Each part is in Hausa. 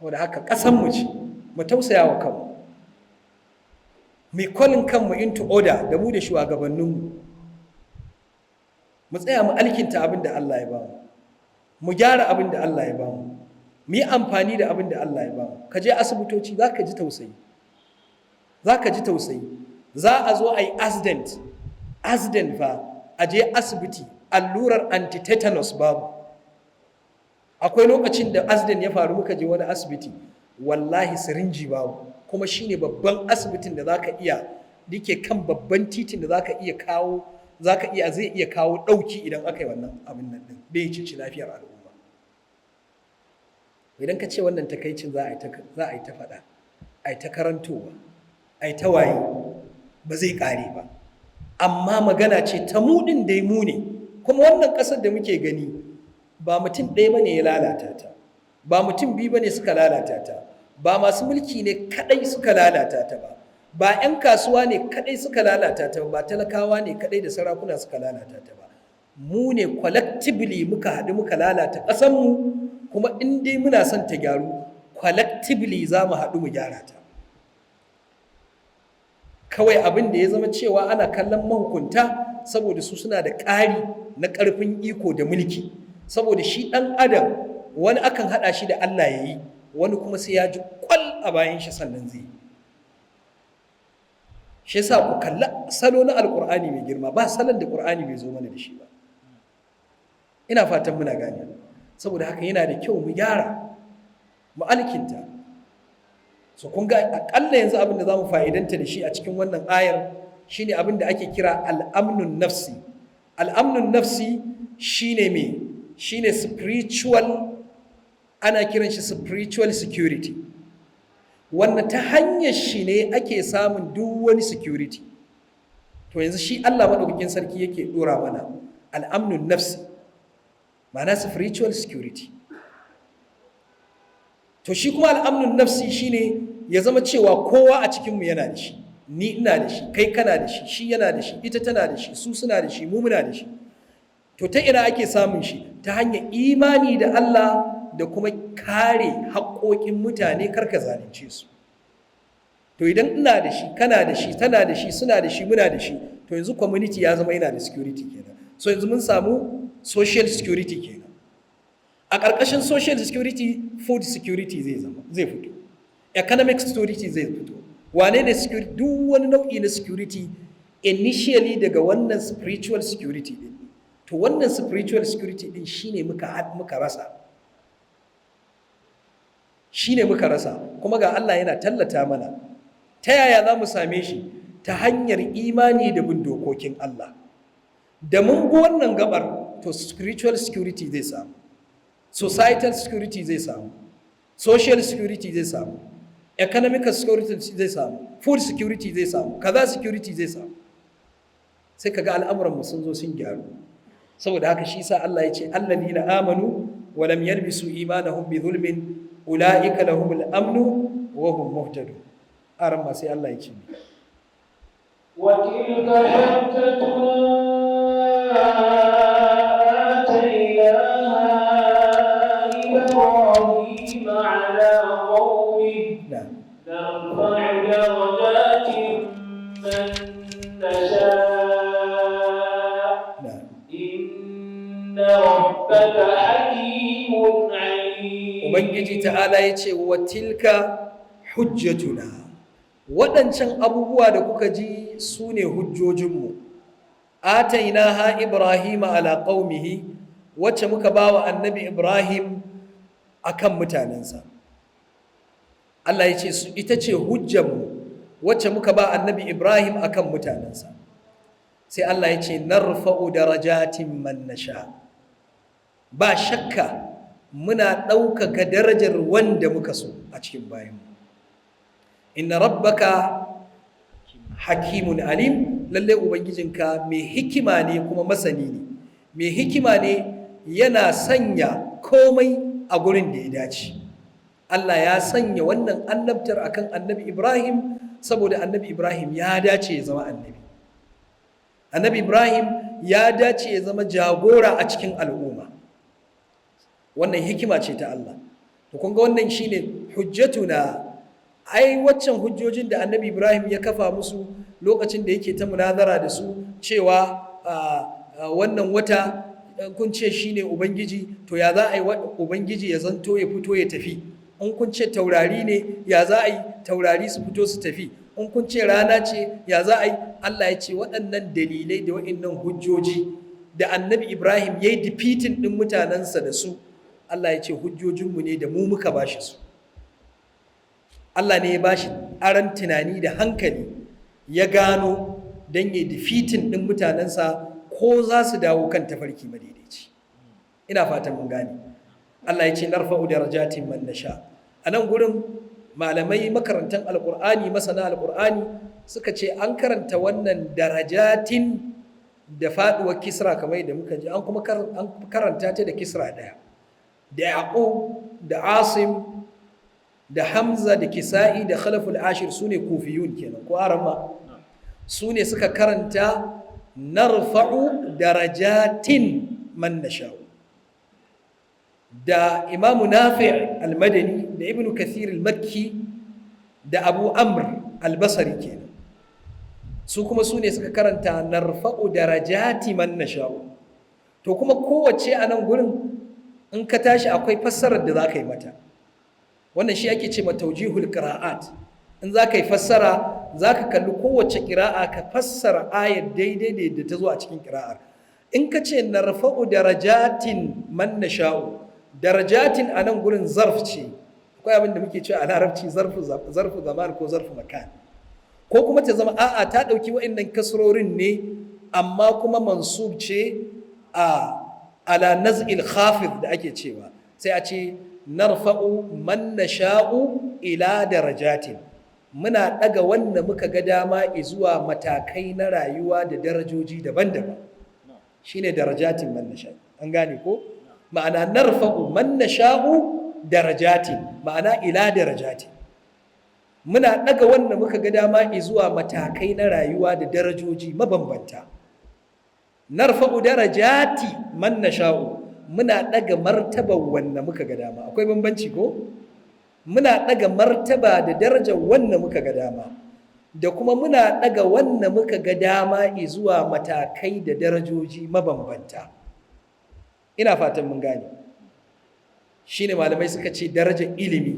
Saboda haka ƙasanmu ce, mu tausaya wa kanmu, mu calling kanmu into order da mu da shugabanninmu, mu tsaya mu alkinta abin da Allah ya bamu, mu gyara abin da Allah ya bamu, mu yi amfani da abin da Allah ya bamu. Ka je asibitoci, za ka ji tausayi, za ka ji tausayi. Za a zo a yi accident, accident fa, a je asibiti, allurar antitetanus babu. Akwai lokacin da accident ya faru, muka je wani asibiti, wallahi sirinji babu. Kuma shine babban asibitin da zaka iya dike kan babban titin da zaka iya kawo, zaka iya, zai iya kawo ɗauki idan aka yi wannan abin nan din da ya ceci lafiyar al'umma. Idan ka ce wannan takaicin, za a yi ta faɗa, a yi ta karantowa, a yi ta waye, ba zai ƙare ba. Amma magana ce ta mu ɗin dai, mu ne. Kuma wannan ƙasar da muke gani, ba mutum ɗaya ba ne ya lalata ta, ba mutum biyu ba ne suka lalata ta, ba masu mulki ne kaɗai suka lalata ta ba, ba 'yan kasuwa ne kaɗai suka lalata ta ba, ba talakawa ne kaɗai da sarakuna suka lalata ta ba. Mu ne collectively muka haɗu muka lalata ƙasanmu. Kuma in dai muna son ta gyaru, collectively za mu haɗu mu gyara ta. Kawai abin da ya zama cewa ana kallon mahukunta, saboda su suna da ƙari na ƙarfin iko da mulki. Saboda shi ɗan adam, wani akan haɗa shi da Allah ya yi, wani kuma sai ya ji kwal a bayan shi sannan zai yi. Shi yasa ku kalla salo na Alƙur'ani mai girma, ba salon da Ƙur'ani bai zo mana da shi ba. Ina fatan muna gane. Saboda haka yana da kyau mu gyara, mu alkinta. So kun ga akalla yanzu abin da zamu fa'idanta da shi a cikin wannan ayar shine abin da ake kira al'amnun nafsi. Al'amnun nafsi shine me? Shine spiritual, ana kiran shi spiritual security, wanda ta hanyar shi ne ake samun duk wani security. To yanzu shi Allah maɗaukakin sarki yake ɗora mana al'amnun nafsi, ma'ana spiritual security. To shi kuma al'amnun nafsi shine ya zama cewa kowa a cikinmu yana da shi. Ni ina da shi, kai kana da shi, shi yana da shi, ita tana da shi, su suna da shi, mu muna da shi. To ta ina ake samun shi? Ta hanyar imani da Allah da kuma kare haƙoƙin mutane, karka zalunce su. To idan ina da shi, kana da shi, tana da shi, suna da shi, muna da shi, to yanzu community ya zama yana da security kenan. So yanzu mun samu social security kenan. A ƙarƙashin social security, food security zai zama, zai fito, economic security zai fito, wane ne security, duk wani nau'i na security initially daga wannan spiritual security din. To wannan spiritual security din shine muka rasa, shine muka rasa. Kuma ga Allah yana tallata mana ta yaya za mu same shi: ta hanyar imani da bin dokokin Allah. Da mun bi wannan gabar, to spiritual security zai samu, societal security zai samu, social security zai samu, economic security zai samu, food security zai samu, kaza security zai samu. Sai kaga al'amuranmu sun zo sun gyaru. Saboda haka shi sa Allah ya ce: alladhina amanu wa lam yalbisu imanahum bi zulmin ulaika lahumul amnu wa hum muhtadun. Aran ma sai Allah ya ce: وتلك حجتنا آتيناها إبراهيم على قومه. Na'am. نرفع درجات من نشاء. Na'am. إن ربك حكيم عليم. Ubangiji ta'ala ya ce: wa tilka hujjatuna, waɗancan abubuwa da kuka ji su ne hujjojinmu, atainaha Ibrahima ala qaumihi, wacce muka bawa Annabi Ibrahim akan mutanensa. Allah ya ce ita ce hujjanmu wacce muka ba Annabi Ibrahim akan mutanensa. Sai Allah ya ce: narfa'u darajatin man nasha, ba shakka muna ɗaukaka darajar wanda muka so a cikin bayanmu. Inna rabbaka hakimun alim, lalle Ubangijinka mai hikima ne kuma masani ne. Mai hikima ne, yana sanya komai a gurin da ya dace. Allah ya sanya wannan annabtar akan Annabi Ibrahim saboda Annabi Ibrahim ya dace ya zama annabi. Annabi Ibrahim ya dace ya zama jagora a cikin al'umma. Wannan hikima ce ta Allah. To kun ga wannan shine hujjatuna, ai waccan hujjojin da Annabi Ibrahim ya kafa musu lokacin da yake ta munazara da su cewa wannan wata kun ce shine ubangiji, to ya za a yi ubangiji ya zanto ya fito ya tafi? In kun ce taurari ne, ya za a yi taurari su fito su tafi? In kun ce rana ce, ya za a yi? Allah ya ce waɗannan dalilai da waɗannan hujjoji da Annabi Ibrahim ya yi defeating ɗin mutanensa da su, Allah ya ce hujjojinmu ne da mu muka bashi su. Allah ne ya bashi aran tunani da hankali ya gano don ya defeating ɗin mutanensa ko za su dawo kan tafarki madaidaici. Ina fatan mun gane. Allah ya ce narfa'u darajatin man nasha. A nan gurin malamai makarantan Alƙur'ani, masana Alƙur'ani suka ce an karanta wannan darajatin da faɗuwar kisra kamar yadda muka ji, an kuma karanta ta da kisra ɗaya, da Yaqub da Asim da Hamza da Kisa'i da Khalaful Ashir, su ne Kufiyun kenan ko arama, su ne suka karanta narfa'u darajatin man nasha'u. Da Imamu Nafi' al-Madani da Ibnu Kathir al-Makki da Abu Amr al-Basri kenan, su kuma su ne suka karanta narfa'u darajati man nasha'u. To kuma kowace a nan gurin in ka tashi akwai fassarar da za ka yi mata. Wannan shi ake ce ma taujihul qira'at. In za ka yi fassara, za ka kalli kowace ƙira'a ka fassara ayar daidai da yadda ta zo a cikin ƙira'ar. In ka ce narfa'u darajatin man nasha'u, darajatin a nan gurin zarf ce. Akwai abin da muke cewa a Larabci zarfu zaman ko zarfu makan, ko kuma ta zama a'a ta ɗauki wa'annan kasrorin ne, amma kuma mansub ce a ala naz'il khafid da ake cewa, sai a ce narfa'u man nasha'u ila darajatin, muna ɗaga wanda muka ga dama zuwa matakai na rayuwa da darajoji daban-daban, shine darajatin man nasha'u. An gane ko? Ma'ana narfa'u man nasha'u darajatin, ma'ana ila darajatin, muna ɗaga wanda muka ga dama zuwa matakai na rayuwa da darajoji mabambanta. Narfa'u darajati man nasha'u, muna ɗaga martabar wanda muka ga dama. Akwai bambanci ko? Muna ɗaga martaba da darajar wanda muka ga dama, da kuma muna ɗaga wanda muka ga dama zuwa matakai da darajoji mabambanta. Ina fatan mun gane. Shine malamai suka ce darajar ilimi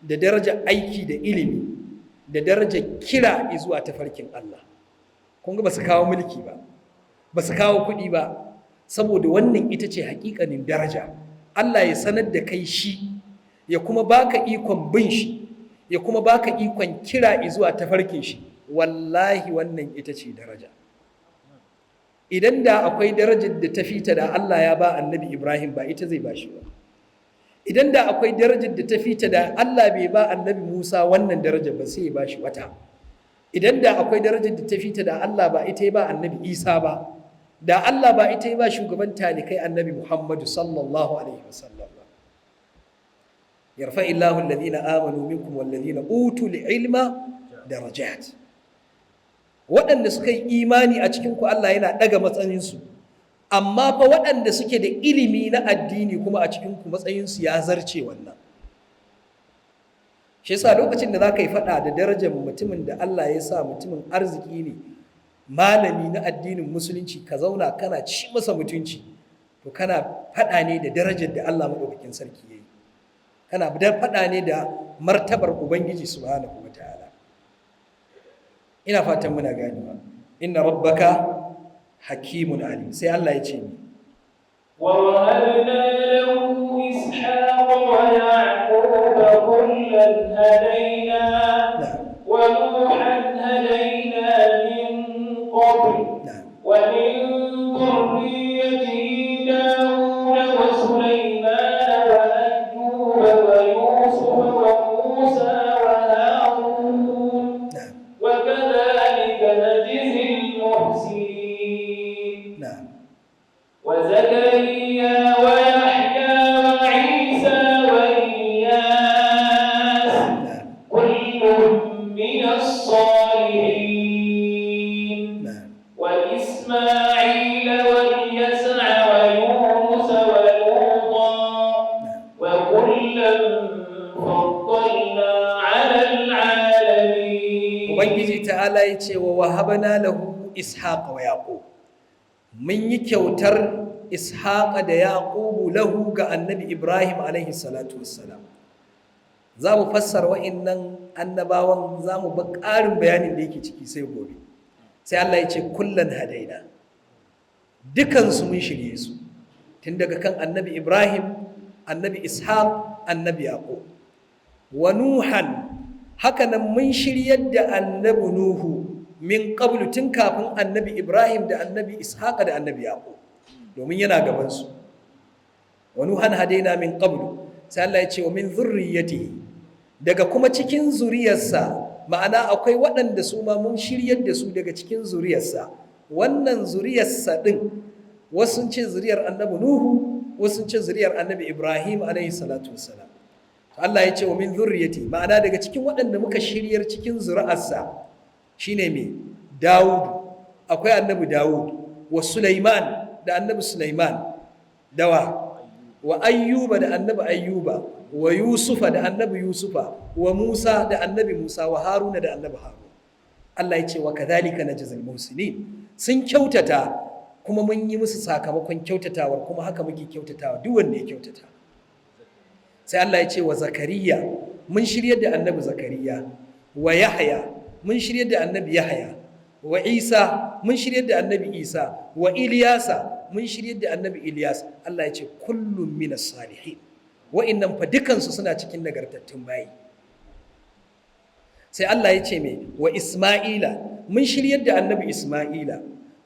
da darajar aiki da ilimi da darajar kira zuwa tafarkin Allah. Kun ga ba su kawo mulki ba, ba su kawo kuɗi ba, saboda wannan ita ce hakikanin daraja. Allah ya sanar da kai shi, ya kuma baka ikon bin shi, ya kuma baka ikon kira zuwa tafarkin shi. Wallahi wannan ita ce daraja. Idan da akwai darajar da ta fita da Allah ya ba Annabi Ibrahim, ba ita zai ba shi ba. Idan da akwai darajar da ta fita da Allah bai ba Annabi Musa wannan darajar ba, sai ya ba shi wata. Idan da akwai darajar da ta fita da Allah ba ita ya ba Annabi Isa ba, da Allah ba ita ya ba shugaban talikai Annabi Muhammadu sallallahu alaihi wasallam ba. Yarfa illahu alladhina amanu minkum walladhina utul ilma darajat. Waɗanda suka yi imani a cikin ku Allah yana ɗaga matsayinsu, amma fa waɗanda suke da ilimi na addini kuma a cikin ku matsayinsu ya zarce wannan. Shi yasa lokacin da za ka yi faɗa da darajar mutumin da Allah ya sa mutumin arziki ne, malami na addinin Musulunci, ka zauna kana ci masa mutunci, to kana faɗa ne da darajar da Allah maɗaukakin sarki ya yi, kana faɗa ne da martabar Ubangiji subhanahu wa ta'ala. Ina fatan muna ganewa. Inna rabbaka hakimun alim. Sai Allah ya ce ni ووهبنا له إسحاق ويعقوب كلا هدينا ونوحا هدينا من قبل ومن ذريته داود وسليمان وأيوب ويوسف وموسى وهارون وكذلك نجزي المحسنين وزكريا ويحيى وعيسى وإلياس كل Ubangiji ta'ala ya ce wa wahabana lahu ishaqa wa yaqub, mun yi kyautar Ishaqa da Yaqubu lahu ga Annabi Ibrahim alaihi salatu wassalam. Za mu fassara wa'innan annabawan, za mu ba ƙarin bayanin da yake ciki sai gobe. Sai Allah ya ce kullan hadaina, dukansu mun shirye su, tun daga kan Annabi Ibrahim, Annabi Ishaq, Annabi Yaqub. Wa Nuhan, hakanan mun shiryar da Annabi Nuhu min qablu, tun kafin Annabi Ibrahim da Annabi Ishaq da Annabi Yaqub, domin yana gabansu. Wa Nuhan hadaina min qablu. Sai Allah ya ce wa min zurriyyatihi, daga kuma cikin zuriyarsa, ma'ana akwai waɗanda su ma mun shiryar da su daga cikin zuriyarsa. Wannan zuriyarsa din, wasu sun ce zuriyar Annabi Nuhu, wasu sun ce zuriyar Annabi Ibrahim alaihi salatu wassalam. Allah ya ce wa min zurriyati, ma'ana daga cikin waɗanda muka shiryar cikin zuri'arsa shine me? Dawud, akwai Annabi Dawud, wa Sulaiman, da Annabi Sulaiman, dawa wa Ayyuba, da Annabi Ayyuba, wa Yusufa, da Annabi Yusufa, wa Musa, da Annabi Musa, wa Haruna, da Annabi Haruna. Allah ya ce wa kadhalika najzil muhsinin, sun kyautata kuma mun yi musu sakamakon kyautatawar, kuma haka muke kyautatawa duk wanda ya kyautata. Sai Allah ya ce wa Zakariya, mun shiryar da Annabi Zakariya, wa Yahya, mun shiryar da Annabi Yahya, wa Isa, mun shiryar da Annabi Isa, wa Iliyasa, mun shiryar da Annabi Ilyas. Allah ya ce kullum minas salihin, wa'innan fa dukansu suna cikin nagartattun bayi. Sai Allah ya ce me? Wa Isma'ila, mun shiryar da Annabi Isma'ila,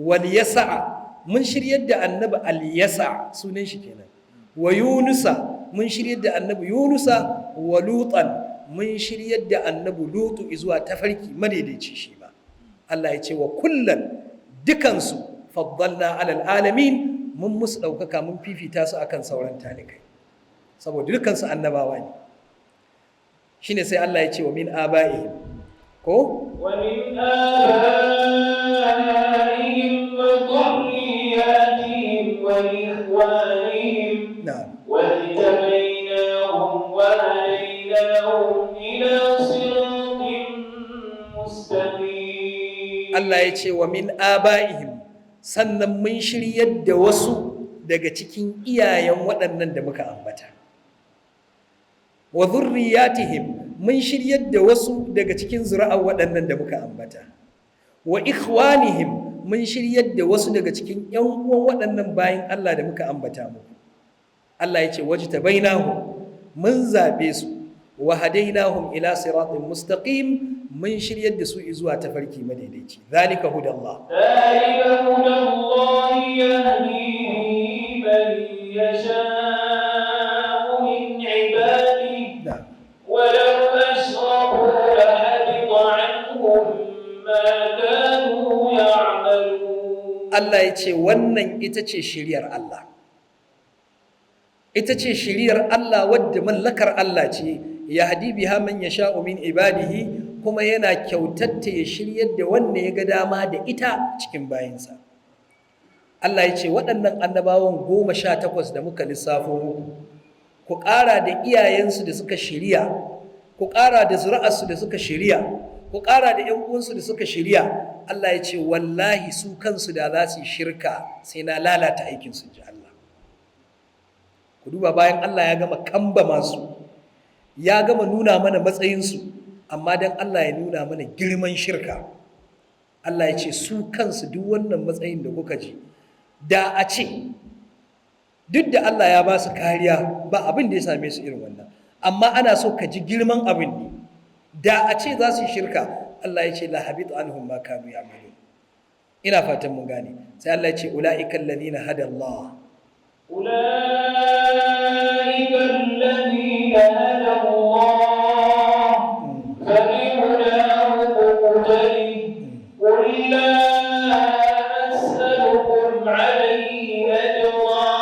wal Yasa'a, mun shiryar da Annabi Al Yasa, sunan shi kenan, wa Yunusa, mun shiryar da Annabi Yunusa, wa Lutan, mun shiryar da Annabi Lutu zuwa tafarki madaidaici shi ma. Allah ya ce wa kullan, dukansu, faddalna alal alamin, mun musu ɗaukaka, mun fifita su akan sauran talikai, saboda dukansu annabawa ne. Shine sai Allah ya ce wa min aba'ihim ko wa min abaihim wa dhurriyyatihim wa ikhwanihim na'am واجتبيناهم وهديناهم إلى صراط مستقيم. Allah ya ce wa min aba'ihim, sannan mun shiryar da wasu daga cikin iyayen waɗannan da muka ambata, wa dhurriyyatihim, mun shiryar da wasu daga cikin zuri'ar waɗannan da muka ambata, wa ikhwanihim, mun shiryar da wasu daga cikin ƴan uwan waɗannan bayin Allah da muka ambata muku. Allah ya ce wajtabainahum, mun zabe su, wa hadainahum ila siratin mustaqim, mun shiryar da su zuwa tafarki madaidaici. Zalika hudallah. ذلك هدى الله يهدي به من يشاء من عباده na'am ولو أشركوا لحبط عنهم ما كانوا يعملون. Allah ya ce wannan ita ce shiriyar Allah, ita ce shiriyar Allah wadda mallakar Allah ce, yahdi biha man yasha'u min ibadihi, kuma yana kyautatta ya shiryar da wanda ya ga dama da ita cikin bayinsa. Allah ya ce waɗannan annabawan 18 da muka lissafo muku, ku ƙara da iyayensu da suka shirya, ku ƙara da zuri'arsu da suka shirya, ku ƙara da ‘yan uwansu da suka shirya. Allah ya ce wallahi su kansu da za su yi shirka sai na lalata aikinsu, ji Allah. Ku duba, bayan Allah ya gama kamba masu, ya gama nuna mana matsayinsu, amma don Allah ya nuna mana girman shirka, Allah ya ce su kansu duk wannan matsayin da kuka ji, da a ce duk da Allah ya ba su kariya ba abin da ya same su irin wannan, amma ana so ka ji girman abin ne, da a ce za su yi shirka, Allah ya ce la habita anhum ma kanu ya'malun. Ina fatan mun gane. Sai Allah ya ce ulaika alladhina hada Allah. أولئك الذين هدى الله فبهداه مقتده قل لا أسألكم عليه أجرا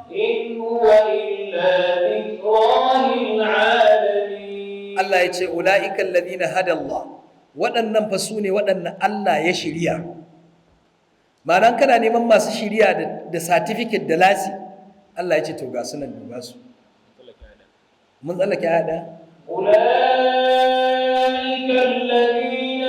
إن هو إلا ذكرى للعالمين. Allah ya ce ulaika alladhina hada Allah, waɗannan fa su ne waɗannan Allah ya shirya. Ma'ana kana neman masu shirya da certificate da lasi, Allah ya ce to ga sunan, duba su. Mun tsallake aya ɗaya. أولئك الذين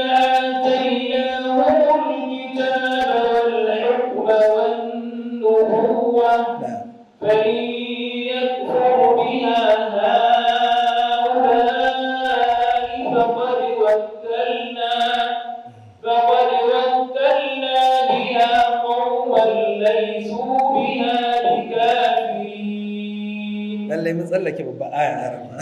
بل ليسوا بها بكافرين. Lallai mun tsallake babba aya a rama.